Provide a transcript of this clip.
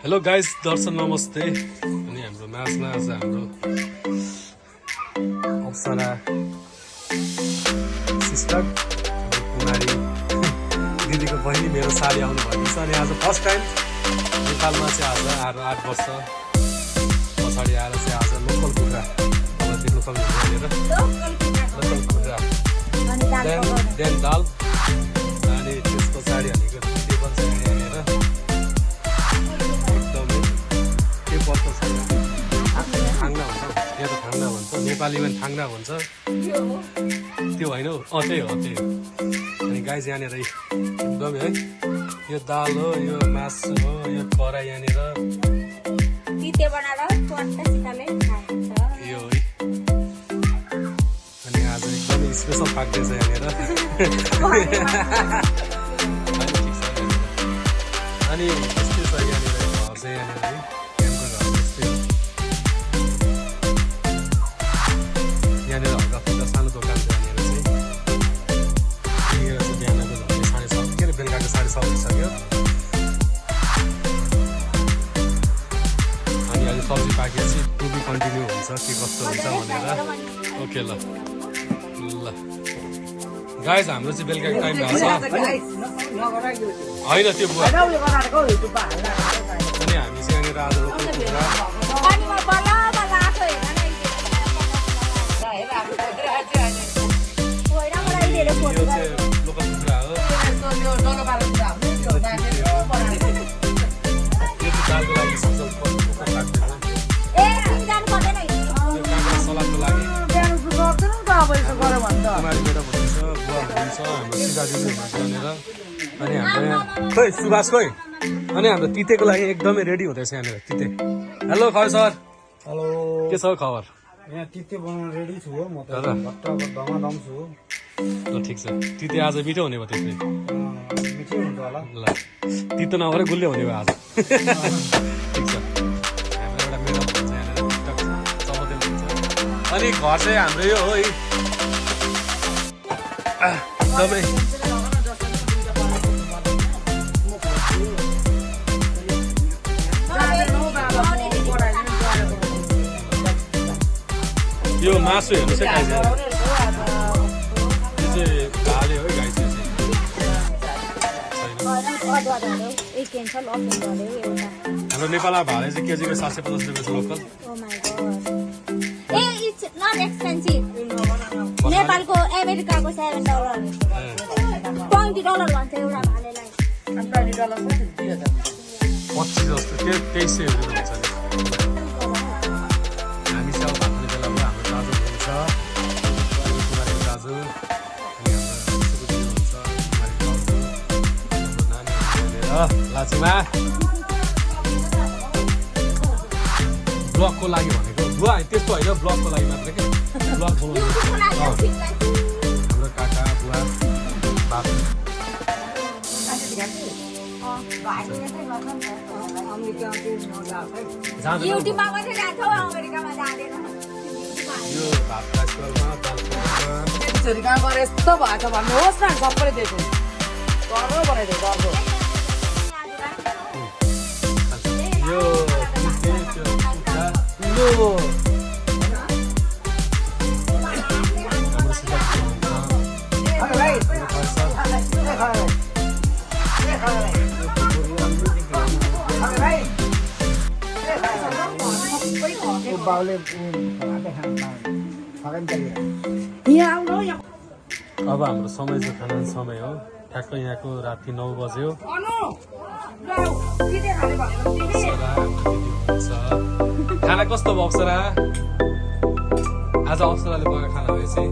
Hello guys, दर्शन नमस्ते। अनि हाम्रो म्याचमा आज हाम्रो अप्सरा सिस्टर कुमारी दिदीको बहिनी मेरो साली आउनु भएको छ। अनि आज फर्स्ट टाइम नेपालमा चाहिँ आज 8 वर्ष पछाडि आएर चाहिँ आज लोकल कुखुरा अब देख्नु सक्नुहुन्छ यहाँनिर लोकल कुखुरा देन दाल अनि त्यस पछाडि भनेको टेबल छ यहाँनिर एकदमै के पर्छ थाङ्ना हुन्छ यहाँ त थाङ्ना भन्छ नेपालीमा थाङ्ना भन्छ त्यो होइन हौ त्यही हो अनि गाइस यहाँनिर एकदमै है यो दाल हो यो मासु हो यो कराई यहाँनिर यो है अनि आज एकदमै स्पेसल पाक्दैछ यहाँनिर अनि यस्तै छ यहाँनिर घर चाहिँ यहाँनिर है क्याम्पको घर यस्तै यहाँनिर हल्का फुल्का सानो दोकान छ यहाँनिर चाहिँ बिहानको झन्डै 7:30 के अरे बेलुकाको 7:30 भइसक्यो। अनि अहिले सब्जी पाकेपछि टु बी कन्टिन्यू हुन्छ के कस्तो हुन्छ भनेर ओके ल गाइस हाम्रो चाहिँ बेलुकाको टाइम भएको छ होइन त्यो बुवा अनि हामी चाहिँ यहाँनिर आज लोकल कुखुरा यो चाहिँ लोकल कुखुरा हो यो चाहिँ दालको लागि स्पेसल कुखुरा काट्दैछ यो काँक्रा सलादको लागि कुमारी मेडम हुनुहुन्छ बुवा हुनुहुन्छ हाम्रो सीता दिदी हुनुहुन्छ यहाँनिर अनि हाम्रो यहाँ खोइ सुभाष खोइ अनि हाम्रो तितेको लागि एकदमै रेडी हुँदैछ यहाँनिर तिते। हेलो खै सर हेलो के छ खबर? यहाँ तिते बनाउन रेडी छु हो म त दम छु ल ठिक छ तिते आज मिठो हुने भयो त्यसले मिठै हुन्छ होला ल तितो नभएर गुलियो हुने भयो आज ठिक छ हाम्रो एउटा मेडम हुन्छ यहाँनिर चमतेल हुन्छ अनि घर चाहिँ हाम्रो यो हो है एकदमै यो मासु हेर्नुहोस् है गाई चाहिँ यो चाहिँ भाले हो है गाई चाहिँ हाम्रो नेपालमा भाले चाहिँ केजीको 750 रुपियाँ छ लोकल। नेपालको अमेरिकाको $7 $20 भन्छ एउटा भालेलाई 25 जस्तो त्यो 2300 हुन्छ नि। हामी चाहिँ अब भाग्ने बेला भयो हाम्रो दाजु हुनुहुन्छ कुमारीको दाजु अनि हाम्रो सुकुदी हुन्छ कुमारीको दाजु हाम्रो नानी हुनुहुन्छ लाचीमा ब्लगको लागि भनेको बुवा त्यस्तो होइन ब्लगको लागि मात्र के ब्लग बनाउनु हाम्रो काका बुवा बाबु युट्युबमा मात्रै जान्छौ अमेरिकामा जाँदैन यो भात राइसमा दाल छोरी कहाँ गएर यस्तो भएको भन्नुहोस् न सबैले दिएको गर्व बनाइदिएको गर्व यो तिते त्यो कुखुरा यो हाम्रो सीता बाउले अब हाम्रो समय चाहिँ खाना समय हो ठ्याक्कै यहाँको राति 9 बज्यो। खाना कस्तो भयो अप्सरा? आज अप्सराले बनाएको खाना भएपछि